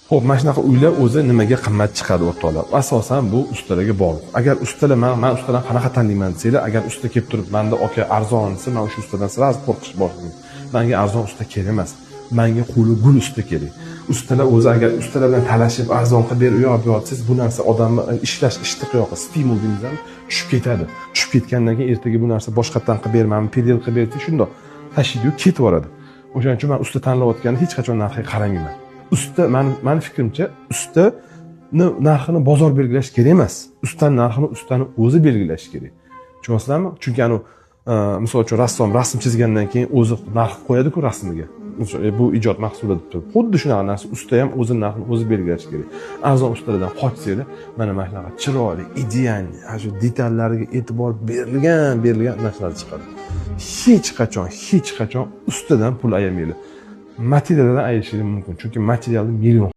Xo'p, mana shunaqa uylar o'zi nimaga qimmat chiqadi, o'rtoqlar? Asosan bu ustalarga bog'liq. Agar ustalar, man ustadan qanaqa tanlayman desanglar, agar usta kelib turib, manda aka arzon desa, man o'sha ustadan сразу qo'rqish boshlayman. Manga arzon usta kerak emas. Manga qo'li gul usta kerak. Ustalar o'zi, agar ustalar bilan talashib, arzon qilib ber, u yoq bu yoq desangiz, bu narsa odamni ishlash ishtiyoqi, стимул deymizmi, tushib ketadi. Tushib ketgandan keyin ertaga bu narsa boshqatdan qilib ber, mana передел qilib ber desa, shundoq tashlaydiyu ketib yuboradi. O'shaning uchun man usta tanlayotganda hech qachon narxiga qaramayman. Usta, mani fikrimcha, ustani narxini bozor belgilash kerak emas. Ustani narxini ustani o'zi belgilashi kerak. Tushunyapsizlarmi? Chunki anu misol uchun rassom rasm chizgandan keyin o'zi narx qo'yadi-ku rasmiga. Bu ijod mahsuli deb turib. Xuddi shunaqa narsa usta ham o'zi narxini o'zi belgilashi kerak. Arzon ustalardan qochsanglar, mana shunaqa chiroyli, идеальный, ana shu detallariga e'tibor berilgan narsalar chiqadi. Hech qachon, hech qachon ustadan pul ayamanglar. Materialdan ayirishinglar mumkin, chunki materialni million